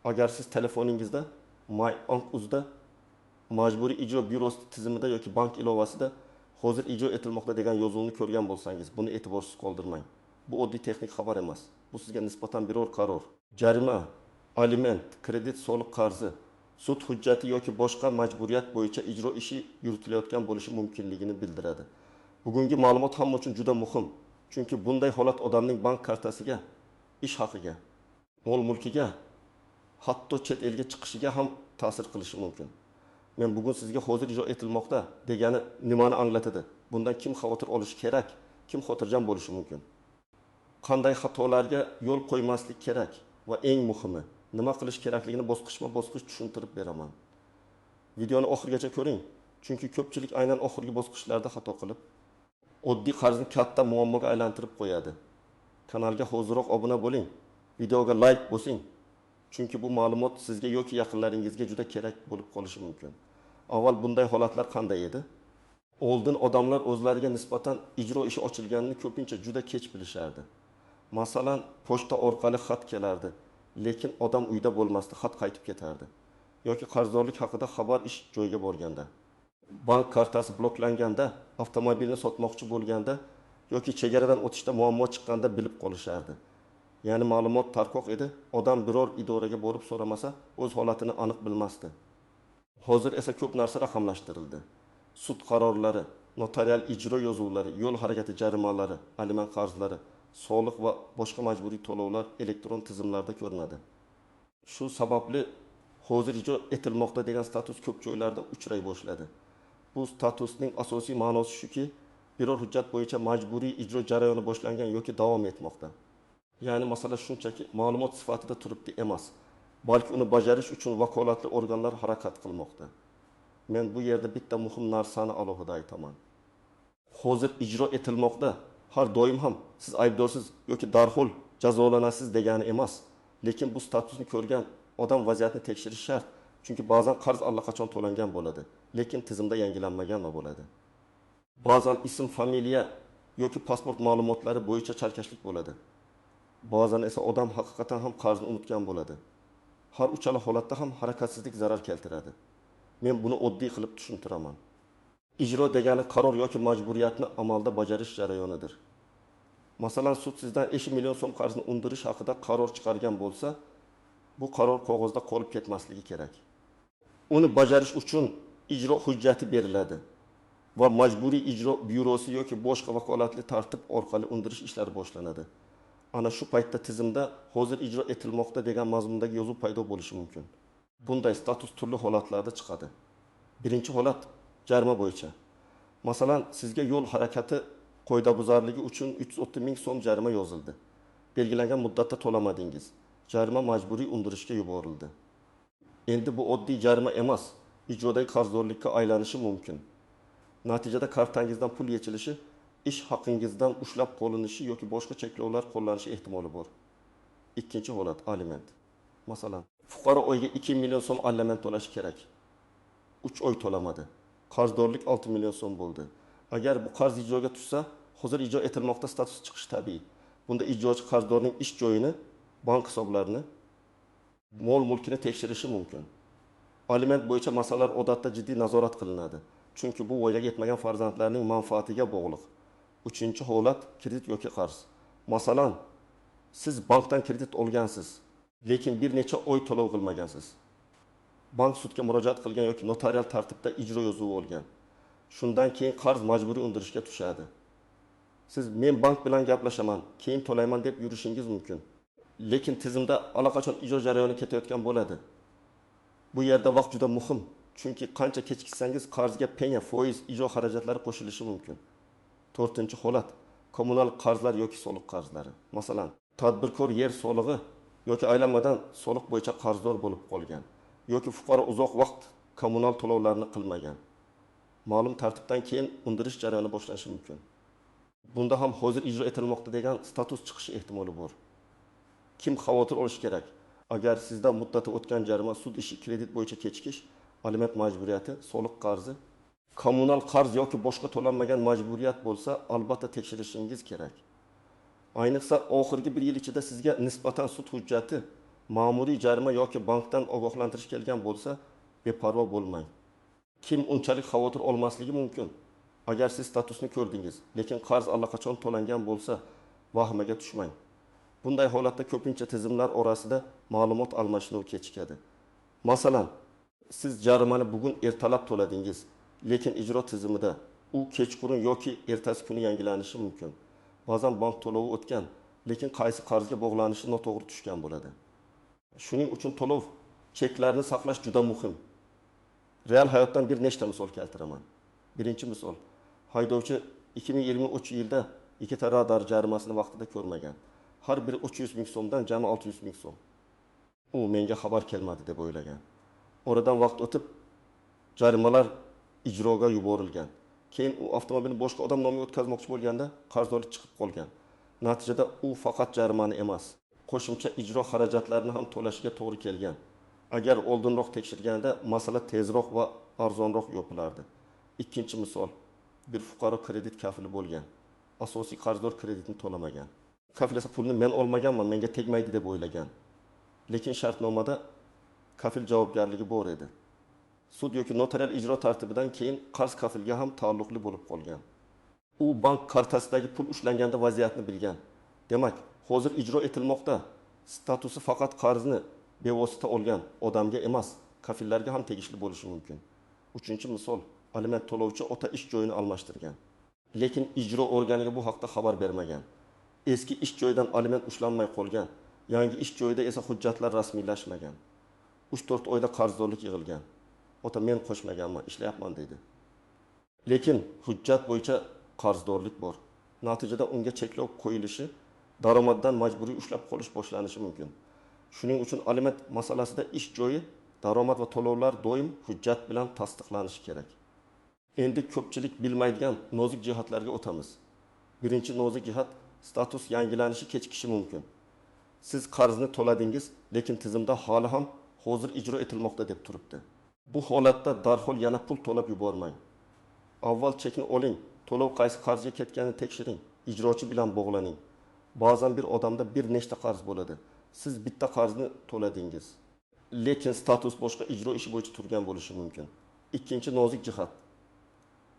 Agar siz telefoningizda MyBank.uzda Majburiy ijro byurosi tizimida yoki bank ilovasida hozir ijro etilmoqda degan yozuvni ko'rgan bo'lsangiz, buni e'tiborsiz qoldirmang. Bu oddiy texnik xabar emas. Bu sizga nisbatan biror qaror, jarima, aliment, kredit, soliq qarzi, sud hujjati yoki boshqa majburiyat bo'yicha ijro ishi yuritilayotgan bo'lishi mumkinligini bildiradi. Bugungi ma'lumot hamma uchun juda muhim, chunki bunday holat odamning bank kartasiga, ish haqiga, mol-mulkiga, hatto chet elga chiqishiga ham ta'sir qilishi mumkin. Men bugun sizga hozir ijro etilmoqda degani nimani anglatadi? Bundan kim xavotir olishi kerak, kim xotirjam bo'lishi mumkin? Qanday xatolarga yo'l qo'ymaslik kerak va eng muhimi, nima qilish kerakligini bosqichma-bosqich tushuntirib beraman. Videoni oxirigacha ko'ring, chunki ko'pchilik aynan oxirgi bosqichlarda xato qilib, oddiy qarzni katta muammoga aylantirib qo'yadi. Kanalga hoziroq obuna bo'ling, videoga like bosing, chunki bu ma'lumot sizga yoki yaqinlaringizga juda kerak bo'lib qolishi mumkin. Avval bunday holatlar qanday edi? Oldin odamlar o'zlariga nisbatan ijro ishi ochilganini ko'pincha juda kech bilishardi. Masalan, pochta orqali xat kelardi, lekin odam uyda bo'lmasdi, xat qaytib ketardi. Yoki qarzdorlik haqida xabar ish joyiga borganda, bank kartasi bloklanganda, avtomobilni sotmoqchi bo'lganda yoki chegaradan o'tishda muammo chiqqanda bilib qolishardi. Ya'ni ma'lumot tarqoq edi, odam biror idoraga borib so'ramasa, o'z holatini aniq bilmasdi. Hozir esa ko'p narsa raqamlashtirildi. Sud qarorlari, notarial ijro yozuvlari, yo'l harakati jarimalari, aliment qarzlari, soliq va boshqa majburiy to'lovlar elektron tizimlarda ko'rinadi. Shu sababli hozir ijro etilmoqda degan status ko'p joylarda uchray boshladi. Bu statusning asosiy ma'nosi shuki, biror hujjat bo'yicha majburiy ijro jarayoni boshlangan yoki davom etmoqda. Ya'ni masala shunchaki ma'lumot sifatida turibdi emas, balki uni bajarish uchun vakolatli organlar harakat qilmoqda. Men bu yerda bitta muhim narsani alohida aytaman. Hozir ijro etilmoqda har doim ham siz aybdorsiz yoki darhol jazolanasiz degani emas, lekin bu statusni ko'rgan odam vaziyatni tekshirishi shart, chunki ba'zan qarz allaqachon to'langan bo'ladi, lekin tizimda yangilanmagan bo'ladi. Ba'zan ism, familiya yoki pasport ma'lumotlari bo'yicha chalkashlik bo'ladi. Ba'zan esa odam haqiqatan ham qarzni unutgan bo'ladi. Har uchala holatda ham harakatsizlik zarar keltiradi. Men buni oddiy qilib tushuntiraman. Ijro degani qaror yoki majburiyatni amalda bajarish jarayonidir. Masalan, sud sizdan 5 million so'm qarzni undirish haqida qaror chiqargan bo'lsa, bu qaror qog'ozda qolib ketmasligi kerak. Uni bajarish uchun ijro hujjati beriladi va majburiy ijro byurosi yoki boshqa vakolatli tartib orqali undirish ishlari boshlanadi. Ana shu paytda tizimda hozir ijro etilmoqda degan mazmundagi yozuv paydo bo'lishi mumkin. Bunday status turli holatlarda chiqadi. Birinchi holat jarima bo'yicha. Masalan, sizga yo'l harakati qoidabuzarligi uchun 330 ming so'm jarima yozildi. Belgilangan muddatda to'lamadingiz. Jarima majburiy undirishga yuborildi. Endi bu oddiy jarima emas, ijrodagi qarzdorlikka aylanishi mumkin. Natijada kartangizdan pul yechilishi, ish haqingizdan ushlab qolinishi yoki boshqa cheklovlar qo'llanishi ehtimoli bor. Ikkinchi holat aliment. Masalan, fuqaro oyiga 2 million so'm aliment to'lashi kerak. 3 oy to'lamadi. Qarzdorlik 6 million so'm bo'ldi. Agar bu qarz ijroga tushsa, hozir ijro etilmoqda status chiqishi tabiiy. Bunda ijrochi qarzdorning ish joyini, bank hisoblarini, mol-mulkini tekshirishi mumkin. Aliment bo'yicha masalalar odatda jiddiy nazorat qilinadi. Chunki bu voyaga yetmagan farzandlarning manfaatiga bog'liq. Uchinchi holat kredit yoki qarz. Masalan, siz bankdan kredit olgansiz, lekin bir necha oy to'lov qilmagansiz. Bank sudga murojaat qilgan yoki notarial tartibda ijro yozuvi olgan. Shundan keyin qarz majburiy undirishga tushadi. Siz men bank bilan gaplashaman, keyin to'layman deb yurishingiz mumkin. Lekin tizimda allaqachon ijro jarayoni ketayotgan bo'ladi. Bu yerda vaqt juda muhim, chunki qancha kechiksangiz qarzga penya, foiz, ijro xarajatlari qo'shilishi mumkin. To'rtinchi holat kommunal qarzlar yoki soliq qarzlari. Masalan, tadbirkor yer solig'i yoki aylanmadan soliq bo'yicha qarzdor bo'lib qolgan yoki fuqaro uzoq vaqt kommunal to'lovlarni qilmagan. Ma'lum tartibdan keyin undirish jarayoni boshlanishi mumkin. Bunda ham hozir ijro etilmoqda degan status chiqishi ehtimoli bor. Kim xavotir olishi kerak? Agar sizda muddati o'tgan jarima, sud ishi, kredit bo'yicha kechikish, aliment majburiyati, soliq qarzi, kommunal qarz yoki boshqa to'lanmagan majburiyat bo'lsa, albatta tekshirishingiz kerak. Ayniqsa oxirgi bir yil ichida sizga nisbatan sud hujjati Ma'muriy jarima yoki bankdan ogohlantirish kelgan bo'lsa, beparvo bo'lmang. Kim unchalik xavotir olmasligi mumkin? Agar siz statusni ko'rdingiz, lekin qarz allaqachon to'langan bo'lsa, vahimaga tushmang. Bunday holatda ko'pincha tizimlar orasida ma'lumot almashinuvi kechikadi. Masalan, siz jarimani bugun ertalab to'ladingiz, lekin ijro tizimida u kechqurun yoki ertasi kuni yangilanishi mumkin. Ba'zan bank to'lovi o'tgan, lekin qaysi qarzga bog'lanishi noto'g'ri tushgan bo'ladi. Shuning uchun to'lov cheklarini saqlash juda muhim. Real hayotdan bir nechta misol keltiraman. Birinchi misol, haydovchi 2023 yilda ikkita radar jarimasini vaqtida ko'rmagan. Har biri 300 ming so'mdan jami 600 ming so'm. U menga xabar kelmadi deb o'ylagan. Oradan vaqt o'tib jarimalar ijroga yuborilgan. Keyin u avtomobilni boshqa odam nomiga o'tkazmoqchi bo'lganda qarzdorlik chiqib qolgan. Natijada u faqat jarimani emas, qo'shimcha ijro xarajatlarini ham to'lashiga to'g'ri kelgan. Agar oldinroq tekshirganda masala tezroq va arzonroq yopilardi. Ikkinchi misol, bir fuqaro kredit kafili bo'lgan. Asosiy qarzdor kreditni to'lamagan. Kafil esa pulni men olmaganman, menga tegmaydi deb o'ylagan. Lekin shartnomada kafil javobgarligi bor edi. Sud yoki notarial ijro tartibidan keyin qarz kafilga ham taalluqli bo'lib qolgan. U bank kartasidagi pul ushlanganda vaziyatni bilgan. Demak, hozir ijro etilmoqda statusi faqat qarzni bevosita olgan odamga emas, kafillarga ham tegishli bo'lishi mumkin. Uchinchi misol, aliment to'lovchi ota ish joyini almashtirgan. Lekin ijro organiga bu haqda xabar bermagan. Eski ish joyidan aliment ushlanmay qolgan, yangi ish joyida esa hujjatlar rasmiylashmagan. 3-4 oyda qarzdorlik yig'ilgan. Ota men qo'shmaganman, ishlayapman dedi. Lekin hujjat bo'yicha qarzdorlik bor. Natijada unga cheklov qo'yilishi, daromaddan majburiy ushlab qolish boshlanishi mumkin. Shuning uchun aliment masalasida ish joyi, daromad va to'lovlar doim hujjat bilan tasdiqlanishi kerak. Endi ko'pchilik bilmaydigan nozik jihatlarga o'tamiz. Birinchi nozik jihat, status yangilanishi kechikishi mumkin. Siz qarzni to'ladingiz, lekin tizimda hali ham hozir ijro etilmoqda deb turibdi. Bu holatda darhol yana pul to'lab yubormang. Avval chekni oling, to'lov qaysi qarzga ketganini tekshiring, ijrochi bilan bog'laning. Ba'zan bir odamda bir nechta qarz bo'ladi. Siz bitta qarzni to'ladingiz, lekin status boshqa ijro ishi bo'yicha turgan bo'lishi mumkin. Ikkinchi nozik jihat,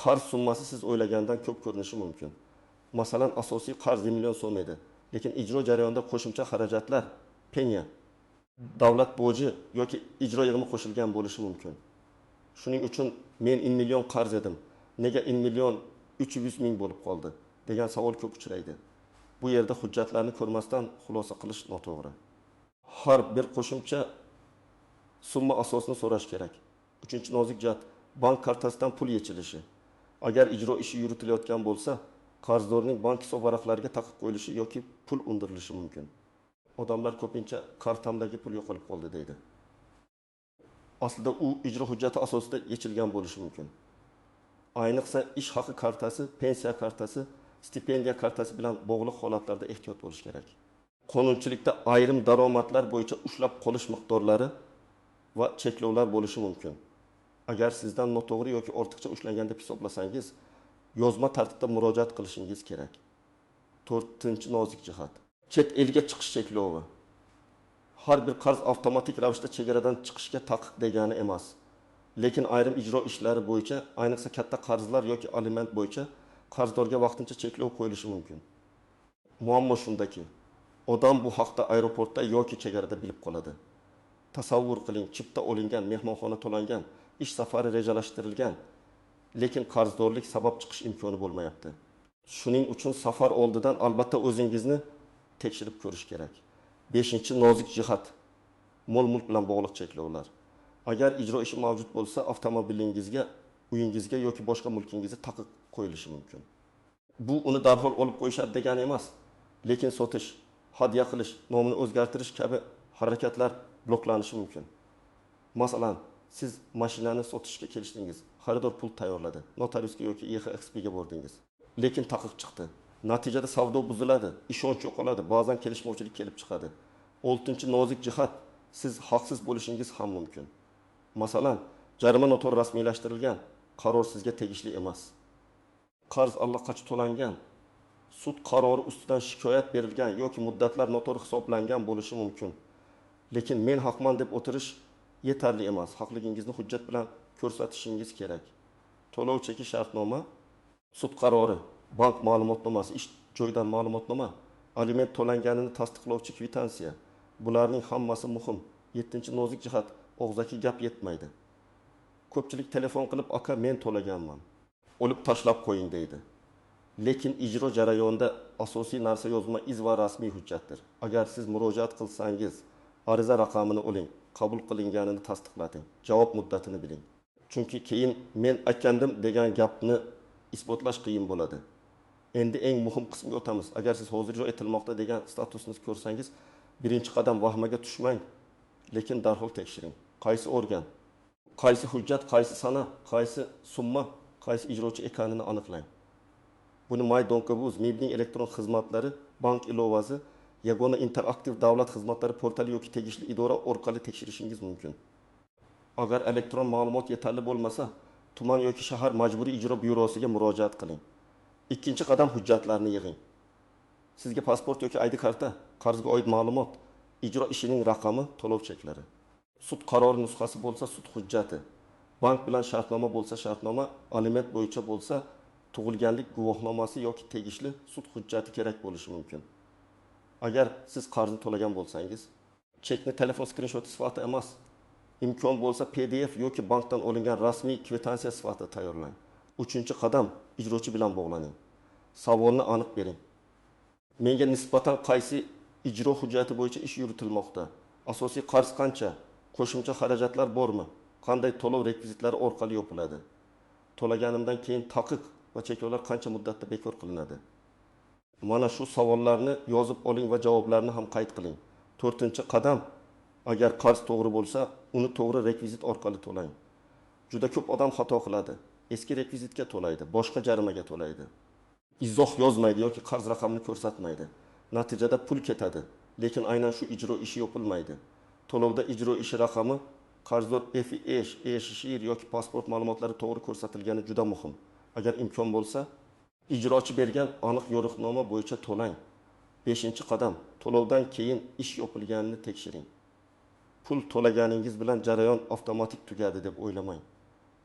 qarz summasi siz o'ylagandan ko'p ko'rinishi mumkin. Masalan, asosiy qarz 1 million so'm edi, lekin ijro jarayonida qo'shimcha xarajatlar, penya, davlat boji yoki ijro yig'imi qo'shilgan bo'lishi mumkin. Shuning uchun men 1 million qarz edim, nega 1 million 300 ming bo'lib qoldi degan savol ko'p uchraydi. Bu yerda hujjatlarni ko'rmasdan xulosa qilish noto'g'ri. Har bir qo'shimcha summa asosini so'rash kerak. Uchinchi nozik jihat, bank kartasidan pul yechilishi. Agar ijro ishi yuritilayotgan bo'lsa, qarzdorning bank hisob varaqlariga taqiq qo'yilishi yoki pul undirilishi mumkin. Odamlar ko'pincha kartamdagi pul yo'qolib qoldi deydi. Aslida u ijro hujjati asosida yechilgan bo'lishi mumkin. Ayniqsa ish haqi kartasi, pensiya kartasi, stipendiya kartasi bilan bog'liq holatlarda ehtiyot bo'lish kerak. Qonunchilikda ayrim daromadlar bo'yicha ushlab qolish miqdorlari va cheklovlar bo'lishi mumkin. Agar sizdan noto'g'ri yoki ortiqcha ushlangan deb hisoblasangiz, yozma tartibda murojaat qilishingiz kerak. To'rtinchi nozik jihat, chet elga chiqish cheklovi. Har bir qarz avtomatik ravishda chegaradan chiqishga taqiq degani emas. Lekin ayrim ijro ishlari bo'yicha, ayniqsa katta qarzlar yoki aliment bo'yicha qarzdorga vaqtincha cheklov qo'yilishi mumkin. Muammo shundaki, odam bu haqda aeroportda yoki chegarada bilib qoladi. Tasavvur qiling, chipta olingan, mehmonxona to'langan, ish safari rejalashtirilgan, lekin qarzdorlik sabab chiqish imkoni bo'lmayapti. Shuning uchun safar oldidan albatta o'zingizni tekshirib ko'rish kerak. Beshinchi nozik jihat, mol-mulk bilan bog'liq cheklovlar. Agar ijro ishi mavjud bo'lsa, avtomobilingizga, uyingizga yoki boshqa mulkingizga taqiq qo'yilishi mumkin. Bu uni darhol olib qo'yishadi degani emas, lekin sotish, hadya qilish, nomini o'zgartirish kabi harakatlar bloklanishi mumkin. Masalan, siz mashinani sotishga kelishdingiz, xaridor pul tayyorladi, notariusga yoki IXXPga bordingiz, lekin taqiq chiqdi. Natijada savdo buziladi, ishonch yo'qoladi, ba'zan kelishmovchilik kelib chiqadi. Oltinchi nozik jihat, siz haqsiz bo'lishingiz ham mumkin. Masalan, jarima noto'g'ri rasmiylashtirilgan, qaror sizga tegishli emas. Qarz allaqachon to'langan, sud qarori ustidan shikoyat berilgan yoki muddatlar noto'g'ri hisoblangan bo'lishi mumkin. Lekin men haqman deb o'tirish yetarli emas. Haqligingizni hujjat bilan ko'rsatishingiz kerak. To'lov cheki, shartnoma, sud qarori, bank ma'lumotnomasi, ish joyidan ma'lumotnoma, aliment to'langanini tasdiqlovchi kvitansiya. Bularning hammasi muhim. Yettinchi nozik jihat: og'zaki gap yetmaydi. Ko'pchilik telefon qilib, "Aka, men to'laganman, olib tashlab qo'ying", deydi. Lekin ijro jarayonida asosiy narsa yozma iz va rasmiy hujjatdir. Agar siz murojaat qilsangiz, ariza raqamini oling, qabul qilinganini tasdiqlating, javob muddatini biling. Chunki keyin "men aytgandim" degan gapni isbotlash qiyin bo'ladi. Endi eng muhim qismga o'tamiz. Agar siz hozir ijro etilmoqda degan statusni ko'rsangiz, birinchi qadam: vahimaga tushmang, lekin darhol tekshiring. Qaysi organ, qaysi hujjat, qaysi sana, qaysi summa, qaysi ijrochi ekanini aniqlang. Buni My uz, MIBning elektron xizmatlari, bank ilovasi, Yagona interaktiv davlat xizmatlari portali yoki tegishli idora orqali tekshirishingiz mumkin. Agar elektron ma'lumot yetarli bo'lmasa, tuman yoki shahar majburiy ijro byurosiga murojaat qiling. Ikkinchi qadam: hujjatlarni yig'ing. Sizga pasport yoki ID karta, qarzga oid ma'lumot, ijro ishining raqami, to'lov cheklari, sud qarori nusxasi bo'lsa, sud hujjati, bank bilan shartnoma bo'lsa, shartnoma, aliment bo'yicha bo'lsa, tug'ilganlik guvohnomasi yoki tegishli sud hujjati kerak bo'lishi mumkin. Agar siz qarzni to'lagan bo'lsangiz, chekni telefon skrinshoti sifatida emas, imkon bo'lsa, PDF yoki bankdan olingan rasmiy kvitansiya sifatida tayyorlang. Uchinchi qadam: ijrochi bilan bog'laning. Savolni aniq bering: menga nisbatan qaysi ijro hujjati bo'yicha ish yuritilmoqda, asosiy qarz qancha, qo'shimcha xarajatlar bormi, qanday to'lov rekvizitlari orqali yopiladi, to'laganimdan keyin taqiq va cheklovlar qancha muddatda bekor qilinadi? Mana shu savollarni yozib oling va javoblarni ham qayd qiling. To'rtinchi qadam: agar qarz to'g'ri bo'lsa, uni to'g'ri rekvizit orqali to'lang. Juda ko'p odam xato qiladi: eski rekvizitga to'laydi, boshqa jarimaga to'laydi, izoh yozmaydi yoki qarz raqamini ko'rsatmaydi. Natijada pul ketadi, lekin aynan shu ijro ishi yopilmaydi. To'lovda ijro ishi raqami, qarzdor FISh, EShIR yoki pasport ma'lumotlari to'g'ri ko'rsatilgani juda muhim. Agar imkon bo'lsa, ijrochi bergan aniq yo'riqnoma bo'yicha to'lang. Beshinchi qadam: to'lovdan keyin ish yopilganini tekshiring. Pul to'laganingiz bilan jarayon avtomatik tugadi deb o'ylamang.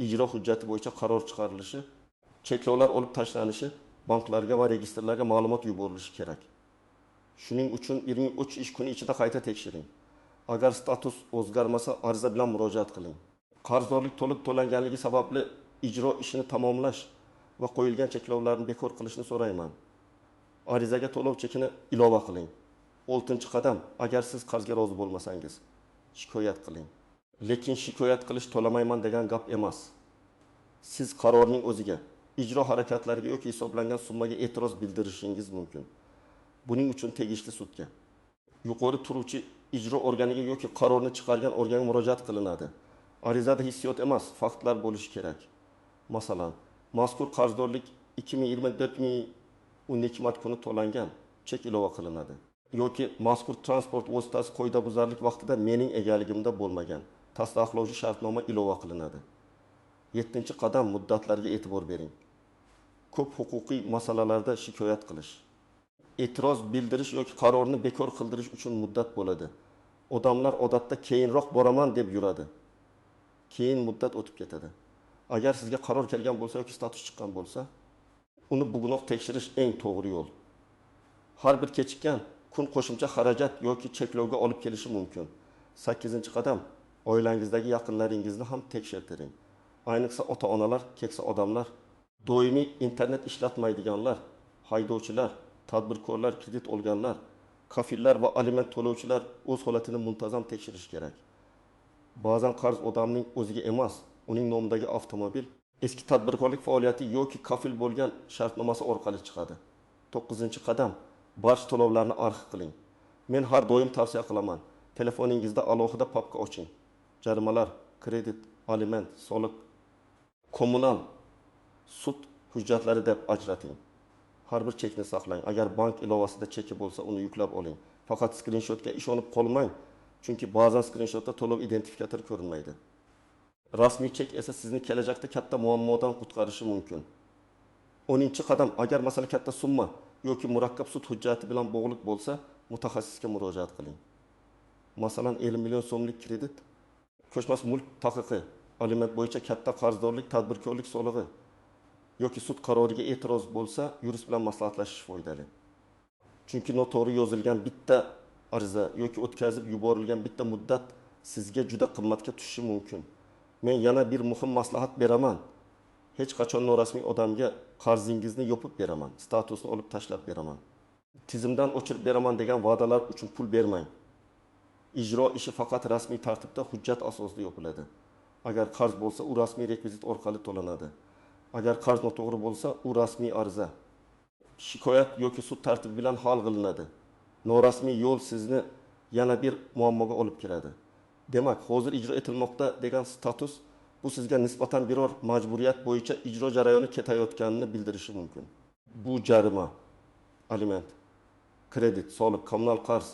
Ijro hujjati bo'yicha qaror chiqarilishi, cheklovlar olib tashlanishi, banklarga va registrlarga ma'lumot yuborilishi kerak. Shuning uchun 23 ish kuni ichida qayta tekshiring. Agar status o'zgarmasa, ariza bilan murojaat qiling. Qarzdorlik to'liq to'langanligi sababli ijro ishini tamomlash va qo'yilgan cheklovlarni bekor qilishni so'rayman. Arizaga to'lov chekini ilova qiling. Oltinchi qadam: agar siz qarzga rozi bo'lmasangiz, shikoyat qiling. Lekin shikoyat qilish to'lamayman degan gap emas. Siz qarorning o'ziga, ijro harakatlariga yoki hisoblangan summaga e'tiroz bildirishingiz mumkin. Buning uchun tegishli sudga, yuqori turuvchi ijro organiga yoki qarorni chiqargan organga murojaat qilinadi. Arizada hissiyot emas, faktlar bo'lishi kerak. Masalan, mazkur qarzdorlik 2024 mart kuni to'langan, chek ilova qilinadi. Yoki mazkur transport vositasi qoidabuzarlik vaqtida mening egaligimda bo'lmagan, tasdiqlovchi shartnoma ilova qilinadi. Yettinchi qadam: muddatlarga e'tibor bering. Ko'p huquqiy masalalarda shikoyat qilish, e'tiroz bildirish yoki qarorni bekor qildirish uchun muddat bo'ladi. Odamlar odatda keyinroq boraman deb yuradi, keyin muddat o'tib ketadi. Agar sizga qaror kelgan bo'lsa yoki status chiqqan bo'lsa, uni bugunoq tekshirish eng to'g'ri yo'l. Har bir kechikkan kun qo'shimcha xarajat yoki cheklovga olib kelishi mumkin. Sakkizinchi qadam: oilangizdagi yaqinlaringizni ham tekshirtiring. Ayniqsa ota onalar, keksa odamlar, doimiy internet ishlatmaydiganlar, haydovchilar, tadbirkorlar, kredit olganlar, kafillar va aliment to'lovchilar o'z holatini muntazam tekshirishi kerak. Ba'zan qarz odamning o'ziga emas, uning nomidagi avtomobil, eski tadbirkorlik faoliyati yoki kafil bo'lgan shartnomasi orqali chiqadi. To'qqizinchi qadam: barcha to'lovlarni arxiv qiling. Men har doim tavsiya qilaman: telefoningizda alohida papka oching. Jarimalar, kredit, aliment, soliq, kommunal, sud hujjatlari deb ajrating. Har bir chekni saqlang. Agar bank ilovasida cheki bo'lsa, uni yuklab oling. Faqat skrinshotga ishonib qolmang, chunki ba'zan skrinshotda to'lov identifikatori ko'rinmaydi. Rasmiy chek esa sizni kelajakda katta muammodan qutqarishi mumkin. 10-qadam: agar masala katta summa yoki murakkab sud hujjati bilan bog'liq bo'lsa, mutaxassisga murojaat qiling. Masalan, 50 million so'mlik kredit, ko'chmas mulk taqiqi, aliment bo'yicha katta qarzdorlik, tadbirkorlik solig'i yoki sud qaroriga e'tiroz bo'lsa, yurist bilan maslahatlashish foydali. Chunki noto'g'ri yozilgan bitta ariza yoki o'tkazib yuborilgan bitta muddat sizga juda qimmatga tushishi mumkin. Men yana bir muhim maslahat beraman. Hech qachon norasmiy odamga qarzingizni yopib beraman, statusni olib tashlab beraman, tizimdan o'chirib beraman degan va'dalar uchun pul bermang. Ijro ishi faqat rasmiy tartibda, hujjat asosida yopiladi. Agar qarz bo'lsa, u rasmiy rekvizit orqali to'lanadi. Agar qarz noto'g'ri bo'lsa, u rasmiy ariza, shikoyat yoki sud tartibi bilan hal qilinadi. Norasmiy yo'l sizni yana bir muammoga olib keladi. Demak, hozir ijro etilmoqda degan status bu sizga nisbatan biror majburiyat bo'yicha ijro jarayoni ketayotganini bildirishi mumkin. Bu jarima, aliment, kredit, soliq, kommunal qarz,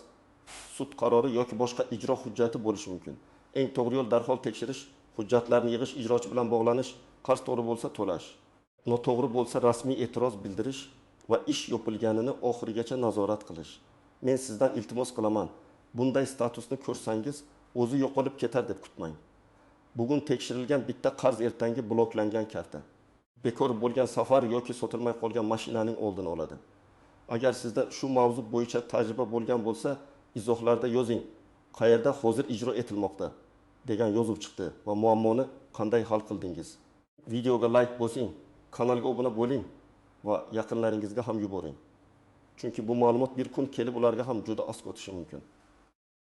sud qarori yoki boshqa ijro hujjati bo'lishi mumkin. Eng to'g'ri yo'l darhol tekshirish, hujjatlarni yig'ish, ijrochi bilan bog'lanish, qarz to'g'ri bo'lsa to'lash, noto'g'ri bo'lsa rasmiy e'tiroz bildirish va ish yopilganini oxirigacha nazorat qilish. Men sizdan iltimos qilaman, bunday statusni ko'rsangiz, o'zi yo'qolib ketar deb kutmang. Bugun tekshirilgan bitta qarz ertangi bloklangan karta, bekor bo'lgan safar yoki sotilmay qolgan mashinaning oldini oladi. Agar sizda shu mavzu bo'yicha tajriba bo'lgan bo'lsa, izohlarda yozing. Qayerda hozir ijro etilmoqda degan yozuv chiqdi va muammoni qanday hal qildingiz? Videoga like bosing, kanalga obuna bo'ling va yaqinlaringizga ham yuboring. Chunki bu ma'lumot bir kun kelib ularga ham juda asqotishi mumkin.